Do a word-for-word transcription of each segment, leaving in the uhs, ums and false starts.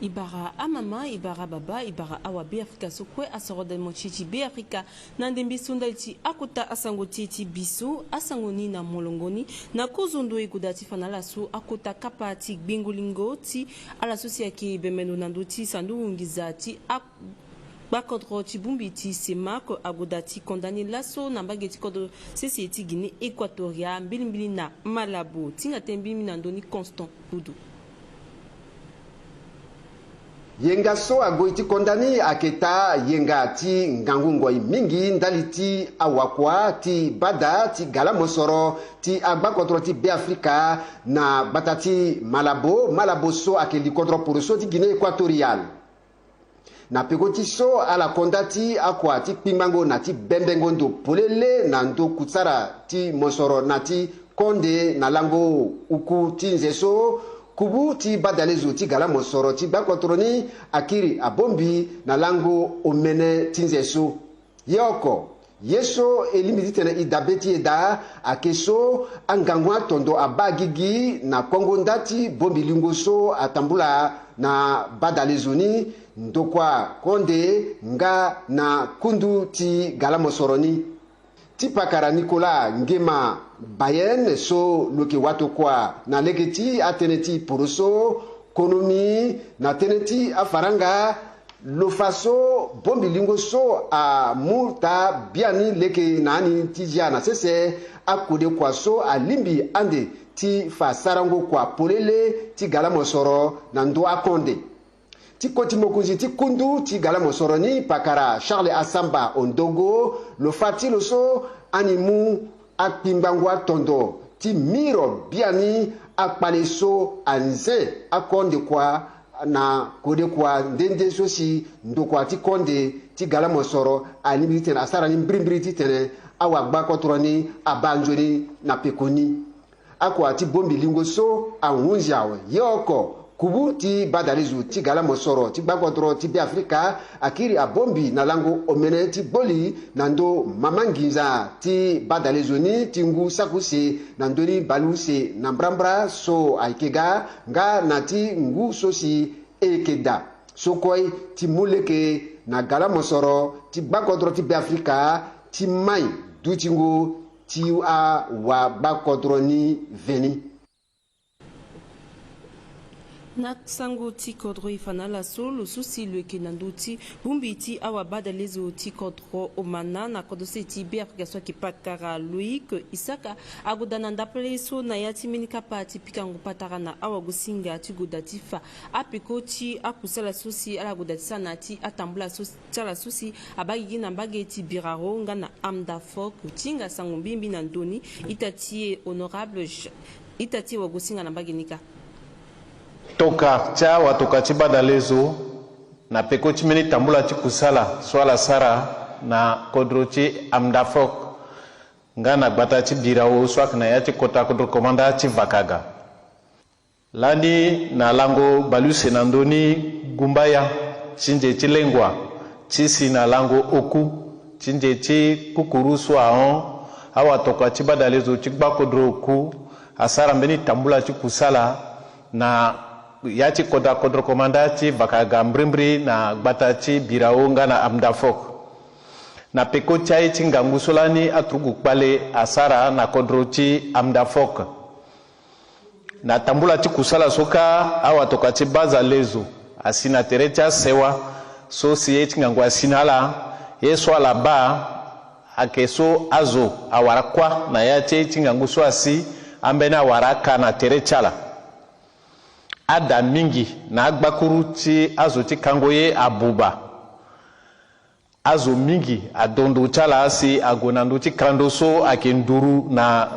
E bara amama, e bara ababa, e bara awa Beafrika so kue asoro demo ti e ti Beafrika. Na ndembe so ndali ti akota asango ti e ti biso, asango ni na molongo ni na kozo ndo e goda ti fa na ala so akota kapa ti gbengo lingo ti ala so si ayeke bembe ndo na ndö ti sanduku nginza ti a gbakodro ti bongbi ti CEMAC agoda ti konda ni laso na mbage ti kodro sese ti Guinée Équatoriale mbilimbili na Malabo. Ti hinga tënë mbilimbili na ndö ni Constant Oudou. Yenga so ague ti konda ni ayeke taa yenga ti ngangu ngoi mingi ndali ti awakua ti bada ti gala mosoro ti agbakodro ti Beafrika na gbata ti Malabo, Malabo so ayeke likodro poroso ti Guinée Équatoriale. Na peko ti so ala konda ti akua ti kpingbango na ti bembengo ndo polele na ndö kusara ti mosoro na ti konde na lango oku ti nze so, kubu ti badalezo ti gala mosoro ti gbakodro ni akiri abongbi na lango omene ti nze so. Ye oko, ye so e lingbi titene e dabe ti e daa ayeke so angangu atondo abaa gigi na kongo nda ti bongbi lingo so atambula na badalezo ni, ndokua konde nga na kundu ti gala mosoro ni. Ti pakara Nicolas Ngema Bayene so lo yeke watokua na lege ti atënë ti poroso, konomi na tënë ti afaranga, lo fa so bongbi lingo so amu taa biani leke na ani ti zia na sese, akodekua so alingbi ande ti fa sarango kua polele ti gala mosoro na ndö akonde. Ti koti mokonzi ti kundu ti gala mosoro ni, pakara Charles Asamba Ondogo, lo fa ti lo so ani mu akpingbango atondo ti miro biani akpale so anze akonde kua na kodekua nde nde so si ndokua ti konde ti gala mosoro alingbi titene asara ni mbirimbiri titene awagbakotoro ni abaa nzoni na peko ni. Akua ti bongbi lingo so ahunzi awe. Ye oko, kubu ti badalezo ti gala mosoro ti gbakodro ti Beafrika akiri abongbi na lango omene ti gboli na ndö mama nginza ti badalezo ni ti ngu saki use na ndö ni bale use na mbrambra so ayeke ga nga na ti ngu so si e yeke daa so kue ti mu leke na gala mosoro ti gbakodro ti Beafrika ti mai dutingo ti awagbakotoro ni veni. Na sango ti kodro e fa na ala so lo so si lo yeke na ndö ti bongbi ti awabadalezo ti kodro omana na kodro se ti Beafrika so ayeke pakara Loïc Isaka agoda na ndapele so na ya ti mbeni kapa ti pikango patara na awagosinga ti goda ti fa apeko ti akusala so si ala goda ti sara na ya ti atambula so ti ala so si abaa gigi na mbage ti Birao nga na Amdafok. Ti hinga sango mbirimbiri na ndö ni ita ti e honorable J-, ita ti e wagosinga na mbage ni kâ. Toka ti awatoka ti badalezo na peko ti mbeni tambula ti kusala so ala sara na kodro ti Amdafok nga na gbata ti Birao so ayeke na ya ti kota kodro komanda ti Vakaga. Lani na lango baleuse na ndö ni gumbaya ti nze ti lengua ti si na lango oku ti nze ti kukuru so ahon, awatoka ti badalezo ti gbakodro oku asara mbeni tambula ti kusala na ya ti kota kodro komanda ti Vakaga mbirimbiri na gbata ti Birao nga na Amdafok. Na peko ti aye ti ngangu so lani aturugu kpale asara na kodro ti Amdafok. Na tambula ti kusala so kâ, awatoka ti badalezo asi na tere ti asewa so si ye ti ngangu asi na ala. Ye so ala baa ayeke so azo awara kuâ na ya ti ye ti ngangu so asi ambeni awara aka na tere ti ala. Ada mingi na agbakuru ti azo ti kango ye abuba. Azo mingi ado ndo ti ala si ague na ndö ti kando so ayeke nduru na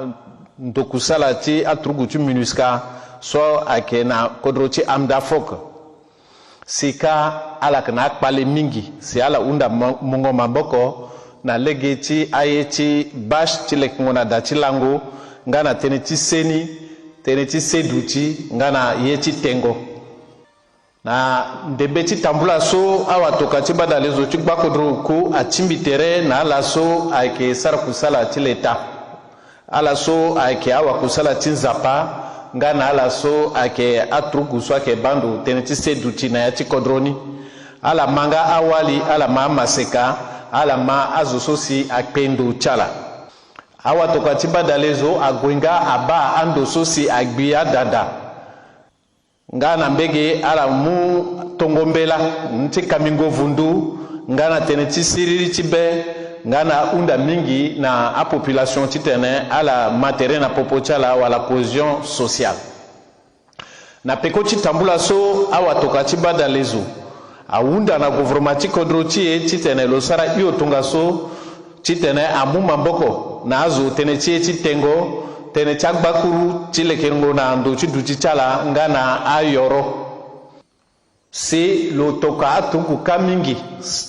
ndokusala ti aturugu ti MINUSCA so ayeke na kodro ti Amdafok. Si kâ ala yeke na akpale mingi si ala hunda mo-, mungo maboko na lege ti aye ti bâche ti lekengo na da ti lango nga na tënë ti seni, tënë ti seduti nga na ye ti tengo. Na ndembe ti tambula so, awatoka ti badalezo ti gbakodro oku atingbi tere na ala so ayeke sara kusala ti leta, ala so ayeke awakusala ti Nzapa, Nga na ala so ayeke aturugu so ayeke baa ndo tënë ti seduti na ya ti kodro ni. Ala ma nga awali, ala ma amaseka, ala ma azo so si akpe ndo ti ala. Awatokua ti badalezo ague nga abaa ando so si agbi adada. Nga na mbege ala mu tongo mbela ti kamingo vundu, nga na tënë ti siriri ti be, nga na ahunda mingi na apopulation titene ala ma tere na popo ti ala wala cohésion sociale. Na peko ti tambula so, awatokua ti badalezo ahunda na gouvernement ti kodro ti e titene lo sara hio tongaso titene amu maboko na azo tënë ti e ti tengo tënë ti agbakuru ti lekerengo na ndo ti duti ti ala nga na ayoro. Si lo tokua aturuku kâ mingi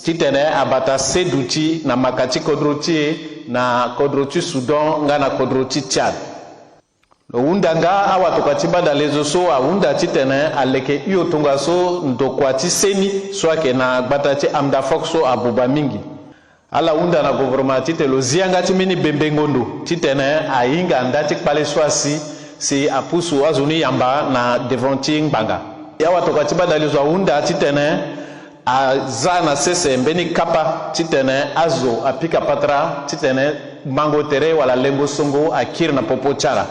titene abata seduti na maka ti kodro ti e na kodro ti Soudan nga na kodro ti Tchad. Lo hunda nga awatokua ti badalezo so ahunda titene aleke hio tongaso ndokua ti seni so ayeke na gbata ti Amdafok so abuba mingi. Ala hunda na gouvernement titene lo zi yanga ti mbeni bembengo ndo titene ahinga nda ti kpale so asi si apusu azo ni yamba na devant ti ngbanga. Awatokua ti badalezo ahunda titene aza na sese mbeni kapa titene azo apika patara titene mango tere wala lengo songo akiri na popo ti ala.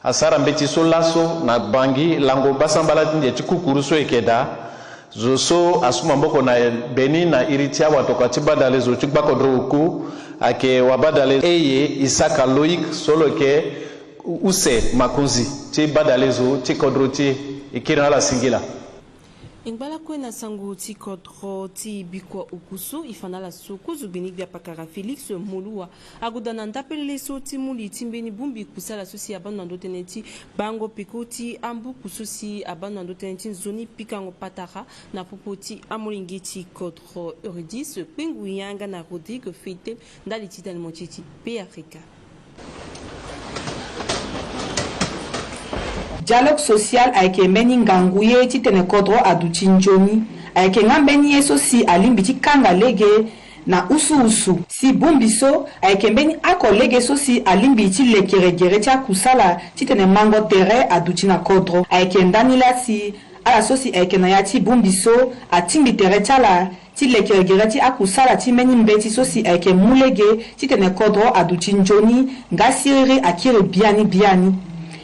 Asara mbeti so laso na Bangui, lango basambala ti ndia ti kukuru so e yeke daa. Zo so asu maboko na e mbeni na iri ti awatokua ti badalezo ti gbakodro oku ayeke wabadale Eye Isaka Loïc so lo yeke use makonzi ti badalezo ti kodro ti e. E kiri na ala singila. E ngba lakue na sango ti kodro ti bikua oku so e fa na ala so kozo gbeni gbia pakara Félix Moloua agoda na ndapelele so ti moli ti mbeni bongbi kusala so si abaa ndo na ndo tënë ti bango peko ti ambuku so si abaa ndo na ndo tënë ti nzoni pikango patara na popo ti amolenge ti kodro Eurydice Kpingu yanga na Rodrigue Fete ndali ti tene mo ti ti P Africa. Dialogue social ayeke mbeni ngangu ye titene kodro aduti nzoni. Ayeke nga mbeni ye so si alingbi ti kanga lege na usuusu. Si bongbi so ayeke mbeni oko lege so si alingbi ti lekere gere ti akusala titene mango tere aduti na kodro. Ayeke ndani laa si ala so si ayeke na ya ti bongbi so atingbi tere ti ala ti lekere gere ti akusala ti mbeni mbeti so si ayeke mu lege titene kodro aduti nzoni nga siriri akiri biani biani.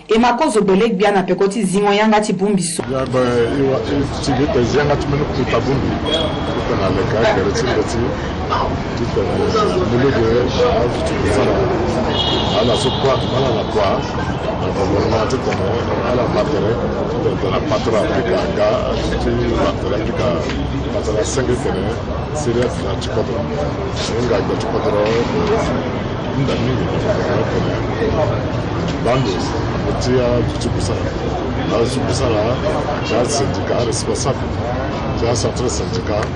E ma kozo gbele gbia na peko ti zingo yanga ti bongbi so. Ya be, e wa, e ti gbe pe zi yanga ti mbeni kuta bongbi titene aleke agere ti mbeti titene mu lege azo ti kusala. Ala so kua, ala na kua na gouvernement titene ala ma tere titene patara apika aga ti ma tere apika patara senge tene. Siriri atene ti kodro. Hinga gbe ti kodro. Nda mingi tene bando ti azo ti kusala. Azo ti kusala ti asyndicat, aresponsable ti acentre syndicat.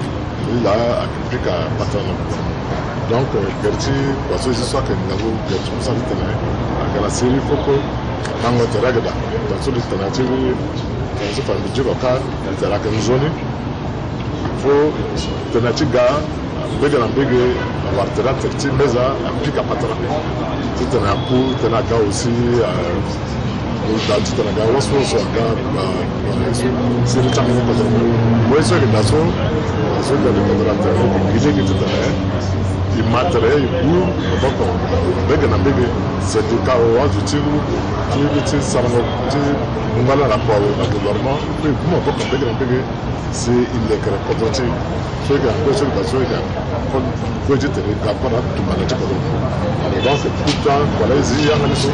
Laa ayeke pika patara na gouvernement. Donc gere ti kua so e zi so ayeke ngangu gere ti kusala titene aga na siriri koko. Mango tere ayeke daa. Donc so li tene ti tene so fa mbi zi lo kâ titene ayeke nzoni. Fo tene ti ga mbege na mbege awara tere atere ti mbeza apika patara titene aku tene aga aussi. Daa titene aga waso waso aga siriri ti akodro. Ngoi so ayeke daa so so tene kodro atere gi lege titene e ma tere e gu maboko mbege na mbege. Seti ka o azo ti ti ti sarango ti ngala na kua o na gouvernement. Mpe e gu maboko mbege na mbege. Si e lekere kodro ti e so e ga kue so e ga so e ga kue ti tene e ga kue na atumbana ti kodro. Donc kota kua laa e zi yanga ni so,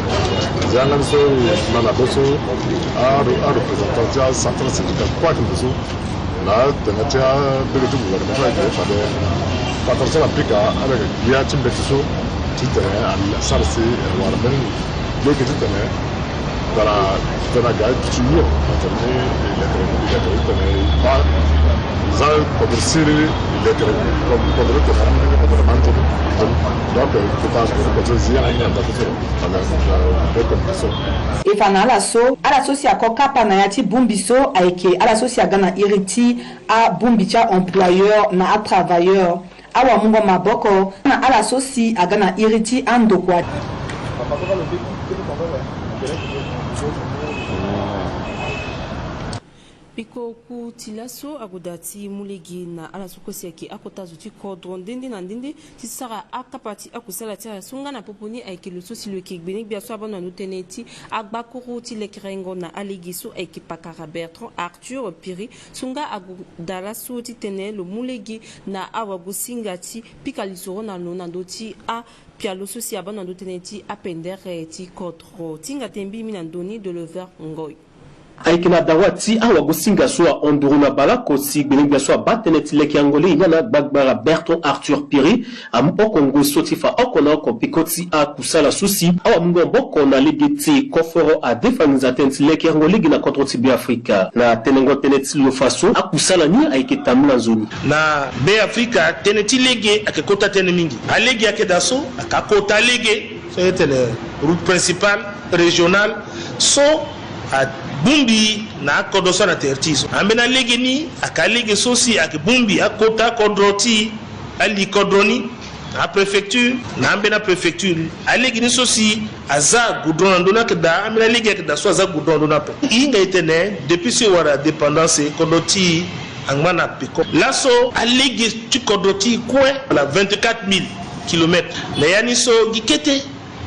zi yanga ni so e ma na be so areprésentant ti acentrale syndicale kue ayeke ndo so na tene ti abege ti gouvernement so ayeke fade patara so ala pika ala yeke gbia ti mbeti so titene asara si awara mbeni lege titene Tara tena ga ti yo tene i lekere i lekere tene i pa za kodro siriri i lekere kodro tene i lekere kodro ma nzoni. Donc kota kodro kodro zi ala ni na ndako so ala be kodro so. E fa na ala so ala so si ako kapa na ya ti bongbi so ayeke ala so si aga na iri ti abongbi ti a-employeur na atravailleur. Awamungo maboko na ala so si aga na iri ti andokua. Peko ku ti laso agoda ti mu lege na ala so kue si ayeke akota zo ti kodro nde nde na nde nde ti sara akapa ti akusala ti ala so nga na popo ni ayeke lo so si lo yeke gbene-gbia so abando na ndo tënë ti agbakuru ti lekerengo na alege so ayeke pakara Bertrand Arthur Piri so nga agoda laso titene lo mu lege na awagosinga ti pika lisoro na lo na ndo ti a pialo so si abando na ndo tënë ti apendere ti kodro. Ti hinga tënë mbi mbi na ndo ni de Lever Ngoy. Ayeke na dawa ti awagosinga so ahon nduru na baleoko si gbene-gbia so abaa tënë ti lekerengo lege nga na gbagbara Bertrand Arthur Piri amu oko ngoi so ti fa oko na oko peko ti akusala so si awamungo maboko na lege ti koforo adefa nginza tënë ti lekerengo lege na kodro ti Beafrika. Na tenengo tënë ti lo fa so akusala ni ayeke tambula nzoni. Na Beafrika, tënë ti lege ayeke kota tënë mingi. Alege ayeke daa so, ayeke akota lege so e tene route principale régionale so abongbi na akodro so ana tere ti e so. Ambeni alege ni ayeke alege so si ayeke bongbi akota kodro ti ali kodro ni, na apréfecture, na ambeni apréfecture. Alege ni so si aza goudron na ndö ni ayeke daa, ambeni alege ayeke daa so aza goudron na ndö ni ape. E hinga e tene depuis so e wara dépendance, kodro ti e angba na peko. Laso alege ti kodro ti e kue ala vingt-quatre mille kilomètres. Na ya ni so gi kete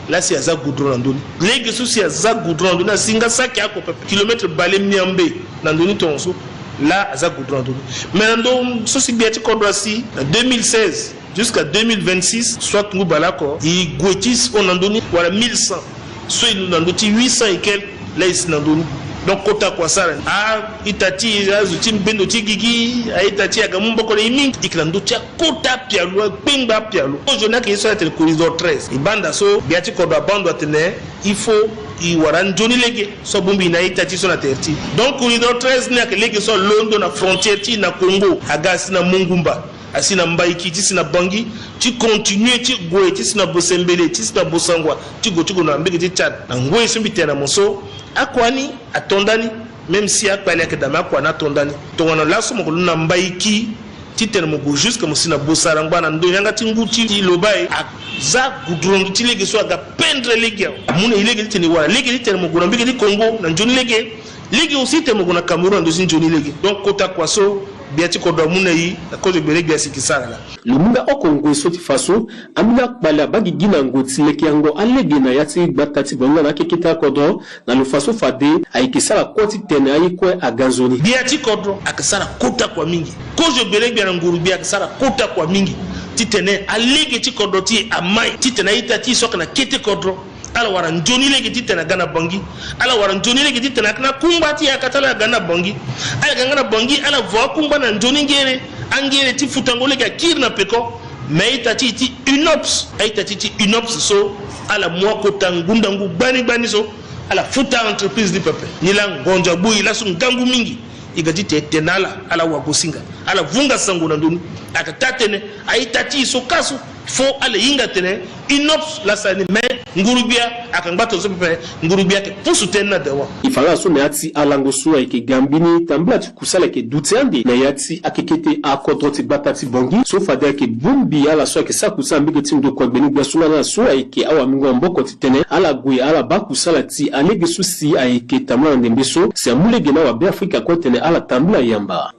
laa si aza goudron na ndö ni. Lege so si aza goudron na ndö ni asi nga saki oko pepe. Kilomètre bale miambe na ndö ni tongaso laa aza goudron na ndö ni. Mais na ndö so si gbia ti kodro asi na deux mille seize jusqu'à deux mille vingt-six, soit ngu baleoko, e gue ti hon na ndö ni wala mille cent. So e londo na ndö ti huit cents et quelques, laa e si na ndö ni. Donc kota kua asara ni. A-ita ti e, azo ti mbendo ti gigi, a-ita ti e aga mu maboko na e mingi. E yeke na ndö ti akota apialo, akpengba apialo. Kozoni ayeke ye so atene corridor treize. E banda so gbia ti kodro abaa ndo atene il faut e wara anzoni lege so abongbi na a-ita ti e so na tere ti e. Donc corridor treize ni ayeke lege so alondo na frontière ti e na Congo, aga asi na Mongumba, asi na Mbaïki, ti si na Bangui, ti continuer ti gue ti si na Bosembele, ti si na Bossangoa, ti gue ti gue na mbege ti Tchad. Na ngoi so mbi tene na mo so, akua ni ato ndani, même si akpale ayeke daa, me akua ni ato ndani. Tongana laso mo yeke londo na Mbaïki titene mo gue jusque mo si na Bosarangba na ndo yanga ti ngu ti Lobaye, aza goudron ti lege so aga pendre lege awe. Amu na e lege titene e wara lege titene mo gue na mbege ti Congo na nzoni lege. Lege aussi titene mo gue na Cameroun na ndo ti nzoni lege. Donc kota kua so gbia ti kodro amu na e, na kozo gbele gbia si e ke sara laa. Lo mu nga oko ngoi so ti fa so ambeni akpale abaa gigi na ngoi ti lekerengo alege na ya ti gbata ti Bangui nga na akekete akodro, na lo fa so fade ayeke sara kue titene aye kue aga nzoni. Gbia ti kodro ayeke sara kota kua mingi. Kozo gbele gbia na nguru gbia ayeke sara kota kua mingi titene alege ti kodro ti e amai titene a-ita ti e so ayeke na kete kodro ala wara nzoni lege titene aga na Bangui. Ala wara nzoni lege titene aga na kungba ti yaka ti ala aga na Bangui. Ala yeke nga na Bangui, ala vo akungba na nzoni ngere, angere ti futango lege akiri na peko. Me a-ita ti e ti UNOPS, a-ita ti e ti UNOPS so ala mu akota ngundangu gbani gbani so ala futa entreprise ni pepe. Ni laa ngonzo agbu e laso ngangu mingi. E ga ti tene tene na ala, ala wagosinga, ala vunga sango na ndö ni. Ayeke taa-tënë, a-ita ti e so kâ so, fo ala hinga atene UNOPS laa asara ni. Me nguru gbia ayeke ngba tongaso pepe, nguru gbia ayeke pusu tënë ni na dawa. E fa nga so na ya ti alango so ayeke ga mbeni tambula ti kusala ayeke duti ande na ya ti akekete akodro ti gbata ti Bangui so fade ayeke bongbi ala so ayeke sara kusala mbege ti ndokua gbene gbia so nga na ala so ayeke awamingo maboko titene ala gue ala baa kusala ti alege so si ayeke tambula na ndembe so si amu lege na awabeafrika kue titene ala tambula yamba.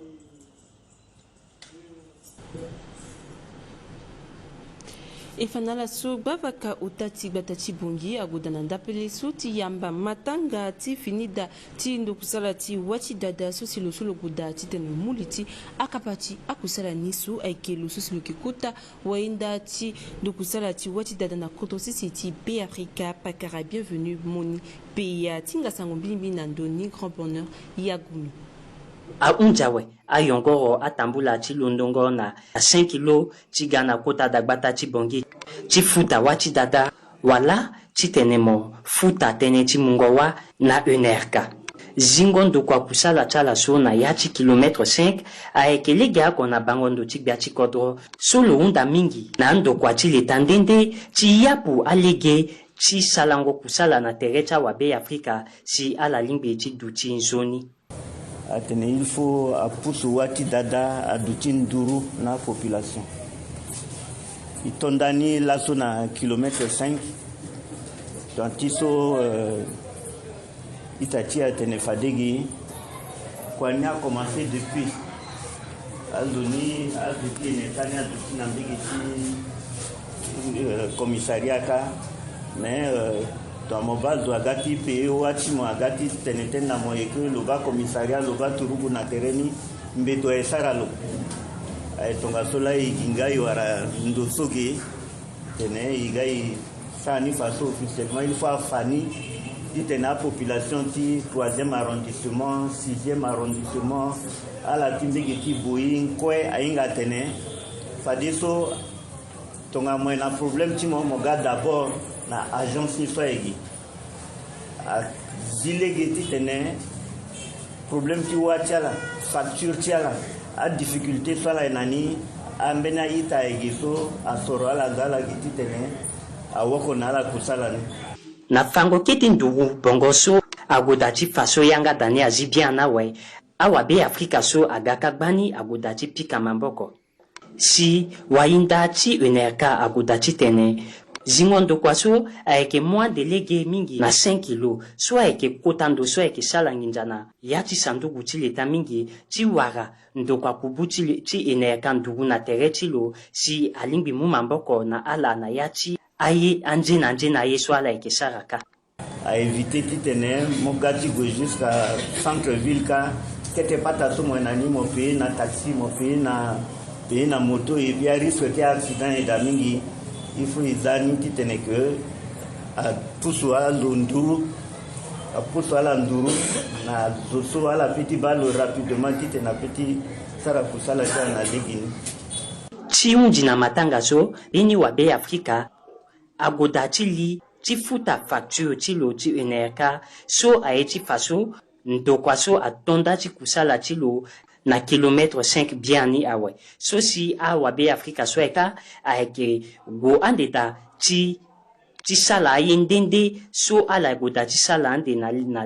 E fa na ala so gbavaka ota ti gbata ti Bangui agoda na ndapele so ti yamba matanga ti fini daa ti ndokusala ti wâ ti dada so si lo so lo goda titene lo mu li ti akapa ti akusala ni so ayeke lo so si lo yeke kota wayenda ti ndokusala ti wâ ti dada na kodro sese ti Beafrika. Pakara bienvenu moni peya ti hinga sango mbilimbili na ndo ni Grand Bonheur Yagoumi. Ahunzi awe ayongoro atambula ti londongo na cinq kilo ti ga na kota dagbata ti Bangui ti futa wâ ti dada wala titene mo futa tënë ti mungo wâ na ONRK. Zingo ndokua kusala ti ala so na yâ ti kilomètre cinq ayeke legeoko na bango ndo ti gbia ti kodro so lo hunda mingi na andokua ti leta nde nde ti yapu alege ti salango kusala na tere ti awabeafrika si ala lingbi ti duti nzoni. Atene il faut apusu wâ ti dada aduti nduru na apopulation. E to ndani laso na kilomètre cinq. Donc ti so, euh, ita ti e atene fade gi Wani a commencé depuis. Azo ni azo ti ene ka ni azo ti na mbege ti, euh, commissariat ka. Mais, euh, tongana mo baa zo aga ti payer wâ ti mo aga ti tene tënë na mo eke lo baa commissariat lo baa turugu na tere ni, mbeto aye sara lo. Aye tongaso laa e gi nga e wara ndo so ge. Tene e ga e sara ni faso officiellement, il faut afa ni titene apopulation ti troisième arrondissement, sixième arrondissement, ala ti mbege ti Boyi, kue ahinga atene fadeso tongana mo yeke na problème ti mo, mo ga d'abord na agence ni so aye gi. Azi lege titene problème ti wâ ti ala, facture ti ala, adifficulté so ala yeke na ni, ambeni a-ita ayeke so asoro ala, aza ala gi titene awoko na ala kusala ni. Na fango kete nduru bongo so agoda ti fa so yanga da ni azi biani awe, awabe Afrika so aga ka gbani agoda ti pika maboko. Si wahinda ti E N R K agoda titene zingo ndokua so ayeke mu ande lege mingi na cinq kilo, so ayeke kota ndo so ayeke sara nginza na ya ti sanduku ti leta mingi ti wara ndokua kubu ti le-, ti E N R K nduru na tere ti lo, si alingbi mu maboko na ala na ya ti aye anze na nze na ye so ala yeke sara ka. A éviter titene mo ga ti gue jusqu'à centre ville ka, kete pata so mo yeke na ni mo payer na taxi, mo payer na, payer na moto, et puis arisque ti accident ayeke daa mingi. Il faut e za ni titene ke apusu alo nduru, apusu ala nduru na zo so ala peut ti baa lo rapidement titene apeut ti sara kusala ti ala na lege ni. Ti hunzi na matanga so, mbeni wabe Afrika agoda ti li ti futa facture ti lo ti E N R K so aye ti fa so ndokua so ato nda ti kusala ti lo na kilomètre cinq biani awe. So si awabe Afrika so ayeke, ayeke gue ande daa ti, ti sara aye nde nde so ala goda ti sara ande na, na,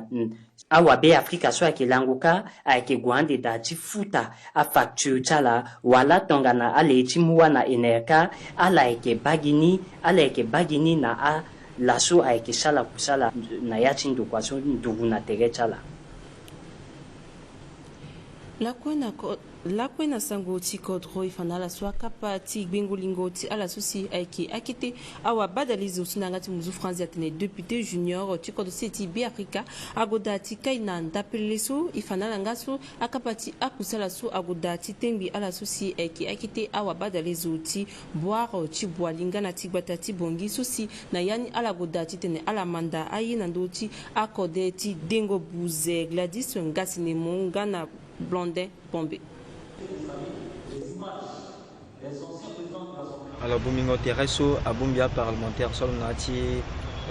awabe Afrika so ayeke lango ka, ayeke gue ande daa ti futa afacture ti ala, wala tongana ala ye ti mu wâ na E N R K, ala yeke baa gi ni, ala yeke baa gi ni na ala so ayeke sara kusala na ya ti ndokua so nduru na tere ti ala. Lakue na ko-, lakue na sango ti kodro, e fa na ala so akapa ti gbengo lingo ti ala so si ayeke akete awabadale zo so na yanga ti muzu Franzi atene député junior ti kodro se ti Beafrika agoda ti kai na ndapelele so, e fa na ala nga so akapa ti akusala so agoda ti tengbi ala so si ayeke akete awabadale zo ti Boire ti Boali nga na ti gbata ti Bongi so si na ya ni ala goda titene ala manda aye na ndö ti akode ti dengo buze. Gladys Ngasine Mo nga na Blondin Bombe. Alors, bongbingo tere so abongbi aparlementaire so alona ti,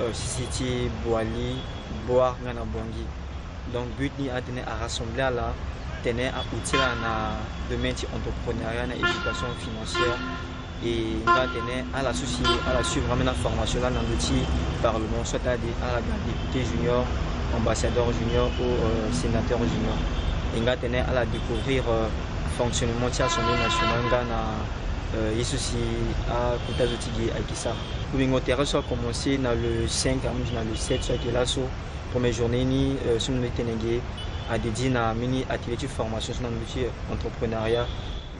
euh, sisi ti Boali, Boire nga na Bongi. Donc but ni atene arassembler ala, tene ahuti ala na domaine ti entrepreneuriat na éducation financière. E nga tene ala so si ala suivre ambeni formation laa na ndö ti parlement, soit ala de-, ala ga député junior, ambassadeur junior ou, euh, sénateur junior. E nga tene ala découvrir, euh, fonctionnement ti Assemblée nationale nga na, euh, ye so si akota zo ti ge ayeke sara. Bongbingo tere so akomense na le cinq amu ti na le sept so ayeke laso. Première journée ni, euh, so mbi tene ge adédié na mbeni atelier ti formation so na ndö ti entrepreneuriat.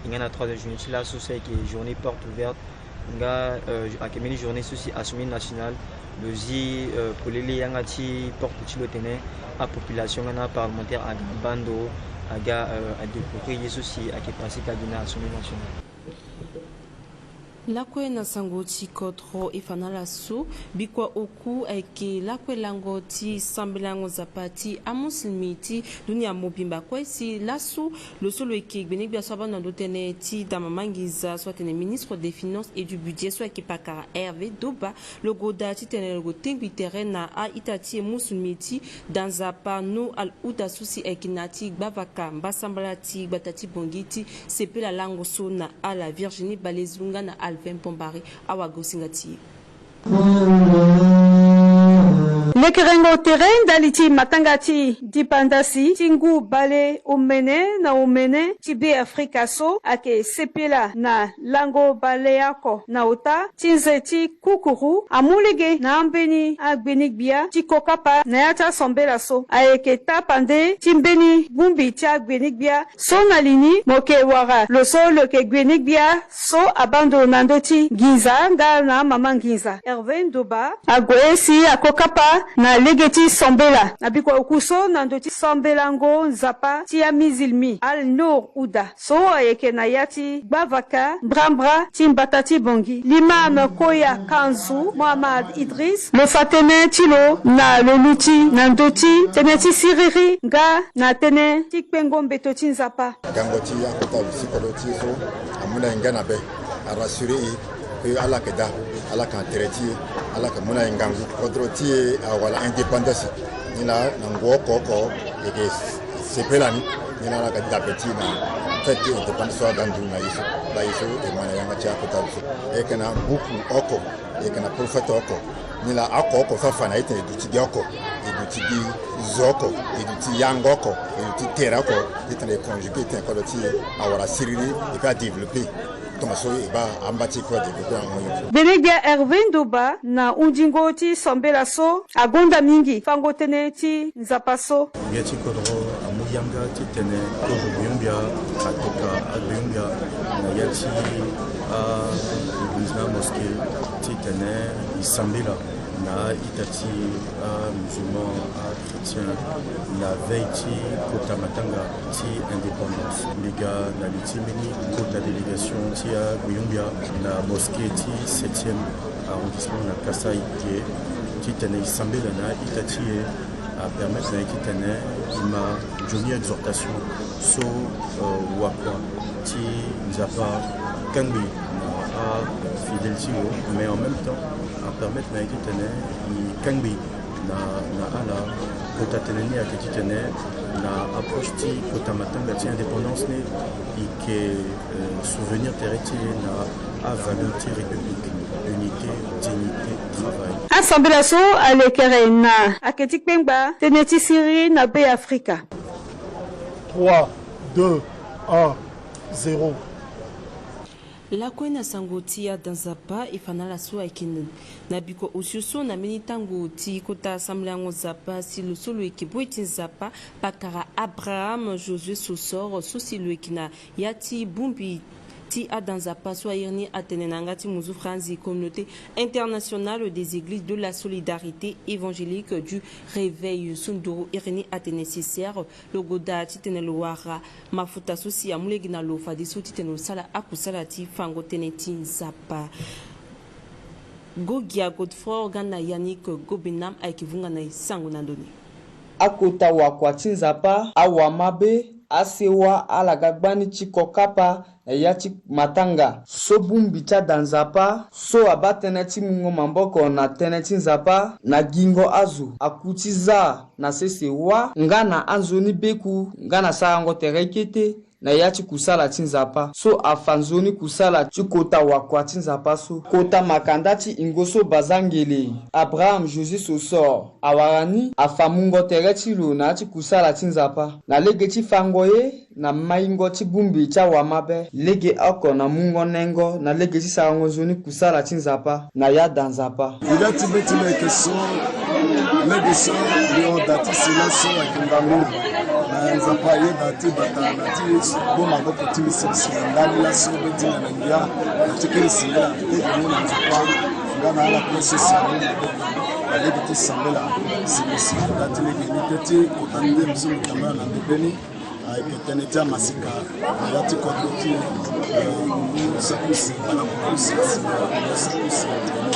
E nga na troisième journée ti laso so ayeke journée porte ouverte. Nga, euh, ayeke mbeni journée so si Assemblée nationale lo zi, euh, polele yanga ti porte ti lo tene apopulation nga na aparlementaire aga baa ndo, aga, euh, adécouvrir ye so si ayeke passé ka gi na Assemblée nationale. Lakue na sango ti kodro, e fa na ala so bikua oku ayeke lakue lango ti sambelango Nzapa ti amusulmi ti dunia mobimba kue si laso lo so lo yeke gbenegbia so abaa na ndo tënë ti dama manginza so atene ministre des finances et du budget so ayeke pakara Hervé Doba, lo goda titene lo tengbi tere na a-ita ti e musulmi ti da Nzapa No Al Huda so si ayeke na ya ti gbavaka mbasambala ti gbata ti Bongi ti sepela lango so na ala. Virginie Balezu nga na Alvin Bombari, awagosinga ti e. Kekerengo tere ndali ti matanga ti dipandasi ti ngu bale omene na omene ti Be Afrika so ayeke sepela na lango baleoko na ota ti nze ti kukuru amu lege na ambeni agbeni-gbia ti kokapa na ya ti asambela so. Ayeke tapande ti mbeni bongbi ti agbeni-gbia so na li ni mo yeke wara lo so lo yeke gbeni-gbia so abaa ndo na ndö ti nginza nga na amama nginza. Hervé Ndoba ague si akokapa na lege ti sambela na bikua oku so na ndö ti sambelango Nzapa ti amizilmi Al Nour Houda so ayeke na ya ti gbavaka mbrambra ti mbata ti Bangui. L'imam Koya Kanzu Mohammad Idriss lo fa tënë ti lo na lo luti na ndö ti tënë ti siriri nga na tënë ti kpengo mbeto ti Nzapa. Gango ti akota lo si kodro ti e so amu na e nga na be, arassurer e, e ala yeke daa, ala yeke na tere ti e, ala yeke mu na e ngangu. Kodro ti e awara indépendance. Nilaa na ngu oko oko e yeke sepela ni. Nilaa ala yeke dabe ti e na fête ti indépendance so aga ndu na e so. Laa e so e ma na yanga ti akota lo so. E yeke na buku oko, e yeke na prophète oko. Nilaa oko oko so afa na e titene e duti gi oko, e duti gi zo oko, e duti yango oko, e duti tere oko. Titene e conjuguer titene kodro ti e awara siriri et puis adévelopper. Tongaso e baa amba ti e kue adévelopper na mo yo. Gbene-gbia Hervé Ndoba na hundingo ti sambela so agonda mingi fango tënë ti Nzapa so. Ngia ti kodro amu yanga titene kozo gbenyombia atoka agbenyombia na ya ti aeglize na amosquée titene e sambela na a-ita ti amusulman, achrétien na veille ti kota matanga ti indépendance. Mbi ga na li ti mbeni kota délégation ti agbenyombia na mosquée ti septième arrondissement na Kasaï ge titene e sambela na a-ita ti e. Apermettre na e titene e ma nzoni exhortation so, euh, wakua ti Nzapa kangbi na afidèle ti lo, mais en même temps apermettre na e titene e kangbi na, na ala. Kota tënë ni ayeke titene na approche ti kota matanga ti indépendance ni e yeke, euh, souvenir tere ti e na avaleur ti république, unité, dignité, travail. Asambela so alekere na ayeke ti kpengba tënë ti siriri na Be Afrika. Trois, deux, un, zéro. Lakue na sango ti ada Nzapa e fa na ala so ayeke na bikua osio so na mbeni tango ti kota sambelango Nzapa si lo so lo yeke boi ti Nzapa pakara Abraham Josué Sosor so si lo yeke na ya ti bongbi ti ada Nzapa so a iri ni atene na yanga ti muzu franzi Communauté internationale des églises de la solidarité évangélique du réveil so nduru iri ni atene C C R. Lo goda titene lo wara mafuta so si amu lege na lo fadeso titene lo sara akusala ti fango tënë ti Nzapa. Gogia Godefroid nga na Yannick Gobenam ayeke vunga na e sango na ndo ni. Akota wakua ti Nzapa, awamabe, asewa, ala ga gbani ti kokapa na ya ti matanga so bongbi ti ada Nzapa so abaa tënë ti mungo maboko na tënë ti Nzapa na gingo azo, aku ti za na sese wâ nga na anzoni beku nga na sarango tere kete na ya ti kusala ti Nzapa so afa nzoni kusala ti kota wakua ti Nzapa so. Kota makanda ti ingo so bazangele Abraham Josué Sosor awara ni afa mungo tere ti lo na ya ti kusala ti Nzapa na lege ti fango ye na maingo ti bongbi ti awamabe, lege oko na mungo nengo na lege ti sarango nzoni kusala ti Nzapa na yada Nzapa. Ngia ti be ti lo ayeke so, lege so mbi hon da ti si laso ayeke ngangu na Nzapa ayeda ti bata na ti boma maboko ti mbi sirisi na ndali laso be ti ngia na ngia na ti kiri singila ti geni na Nzapa nga na ala kue so si na lege ti sambela sirisi na nda ti lege ni teti kota ni nde mbi so mbi tambala na ndebe ni. Ayeke tënë ti amasika na ya ti kodro ti e, eh, sakusi, bana kukusi, sakusi,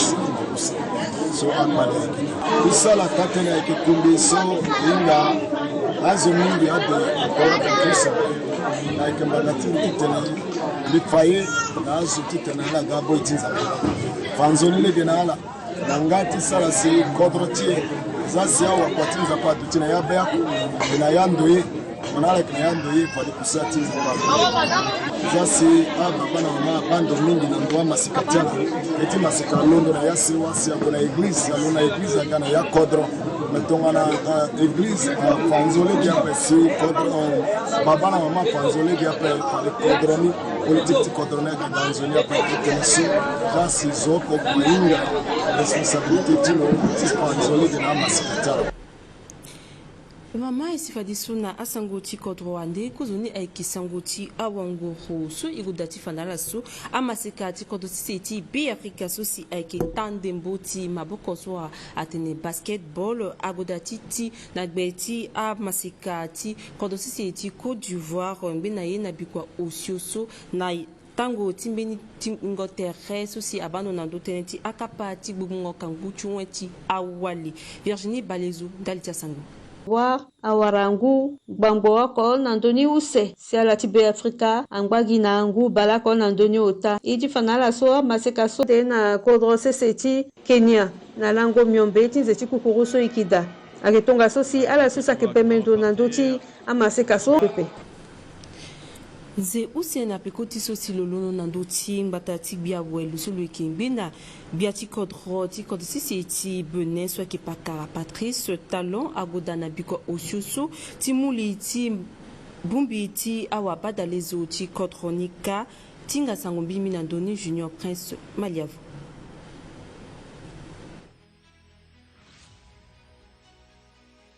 sakusi. So akpale ayeke kusala ka tënë ayeke kungbi so e hinga azo mingi ade akpala kukusi. Ayeke mbanga ti mbi titene mbi fa ye na azo titene ala ga boi ti Nzapa. Fa nzoni lege na ala. Na nga ti sara si kodro ti e za si awakua ti Nzapa aduti na ya be oko, e na ya ndoye. Mo na ala yeke na ya ndoye, fade kusala ti Nzapa. Za si ababa na mama abaa ndo mingi na ndo amasika ti ala. Ye ti masika alondo na ya sewa si ague na eglize, alondo na eglize aga na ya kodro. Me tongana, eh, église, eh, afa nzoni gi ape si kodro, eh, baba na mama afa nzoni gi ape, fade kodro ni, politique ti kodro ni ayeke baa nzoni ape. Titene so, za si zo oko ahinga responsabilité ti lo ti fa nzoni gi na amasika ti ala. Mama, e si fadeso na asango ti kodro wande, kozoni ayeke sango ti awanguru so e goda ti fa na ala so amasika ti kodro sese ti Beafrika so si ayeke taa ndembo ti maboko so a, atene basketball, agoda ti ti na gbe ti amasika ti kodro sese ti Côte d'Ivoire, ngbene na ye na bikua osio so na tango ti mbeni ti ngingo tere so si abaa ndo na ndö tënë ti akapa ti gbungbungo kangu ti wen ti awali. Virginie Balezo, ndali ti asango. War awara ngu gbangbo oko na ndö ni use si ala ti Beafrika angba gi na ngu baleoko na ndö ni ota. E ti fa na ala so amaseka so de na kodro sese ti Kenya na lango miombe ti nze ti kukuru so e yeke daa. Ayeke tongaso si ala so si ayeke peme ndo na ndö ti amaseka so pepe. Nze use na peko ti so si lo londo na ndö ti ngbata ti gbia welu so lo yeke ngbene gbia ti kodro ti kodro sese ti Bénin so ayeke pakara Patrice Talon agoda na bikua osio so ti mu li ti bongbi ti awabadalezo ti kodro ni kâ. Tinga sango mbirimbiri na ndö ni, Junior Prince Maliavo.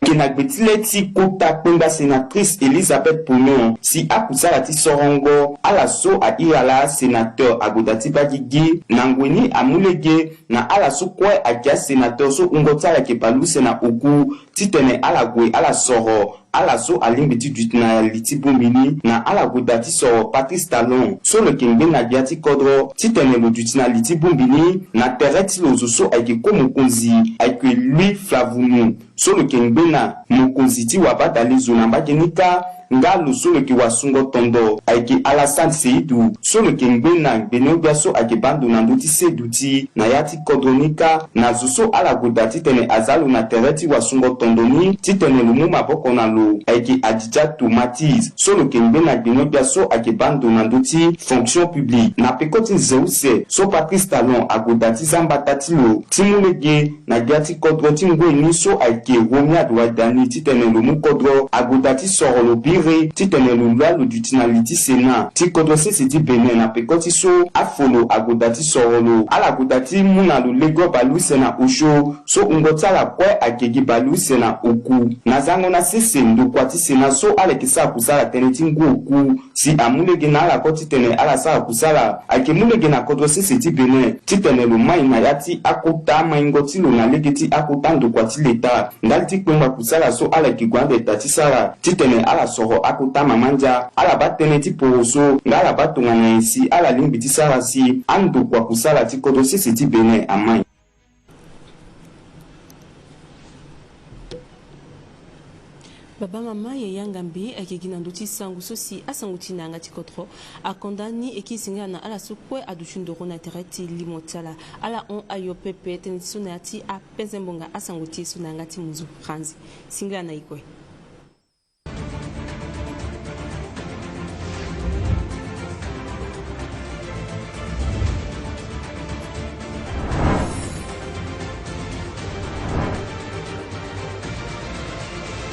Ayeke na gbe ti le ti kota kpengba sénatrice Elisabeth Pognon si akusala ti sorongo ala so ahiri ala asénateur agoda ti baa gigi na ngoi ni amu lege na ala so kue ayeke asénateur so wungo ti ala ayeke baleuse na oku titene ala gue ala soro ala so alingbi ti duti na li ti bongbi ni na ala goda ti soro Patrice Talon so lo yeke ngbene na gbia ti kodro titene lo duti na li ti bongbi ni na tere ti lo zo so ayeke ko mokonzi ayeke Louis Flavounou so lo yeke ngbene na mokonzi ti wabadalezo na mbage ni kâ, nga lo so lo yeke wasungo tondo ayeke Alassane Seidou so lo yeke ngbene na ngbene-ogbia so ayeke baa ndo na ndö ti seduti na ya ti kodro ni kâ, na zo so ala goda titene azia lo na tere ti wasungo tondo ni titene lo mu maboko na lo ayeke Adidjatou Matiz so lo yeke ngbene na ngbene-ogbia so ayeke baa ndo na ndö ti fonction publique. Na peko ti nze use so Patrice Talon agoda ti zia mbata ti lo ti mu lege na gbia ti kodro ti ngoi ni so ayeke Romuald Wadagni titene lo mu kodro agoda ti soro lo biri titene lo lua lo duti na li ti Sénat ti kodro sese ti Bénin. Na peko ti so afo lo agoda ti soro lo, ala goda ti mu na lo lego baleuse na osio so wungo ti ala kue ayeke gi baleuse na oku. Na zango na sese ndokua ti Sénat so ala yeke sara kusala tënë ti ngu oku si amu lege na ala kue titene ala sara kusala ayeke mu lege na kodro sese ti Bénin titene lo mai na ya ti akota maingo ti lo na lege ti akota ndokua ti leta ndali ti kpengba kusala so ala yeke gue ande daa ti sara titene ala soro akota mama ndia, ala baa tënë ti poroso nga ala baa tongana nyen si ala lingbi ti sara si andokua kusala ti kodro sese ti Bénin amai. Baba, mama, yaya, ngambe ayeke gi na ndö ti sango so si asango ti na yanga ti kodro akonda ni. E ke singila na ala so kue aduti ndoro na tere ti limo ti ala. Ala hon ayo pepe. Tënë ti so na ya ti apenze mbonga asango ti e so na yanga ti munzu Franzi. Singila na e kue.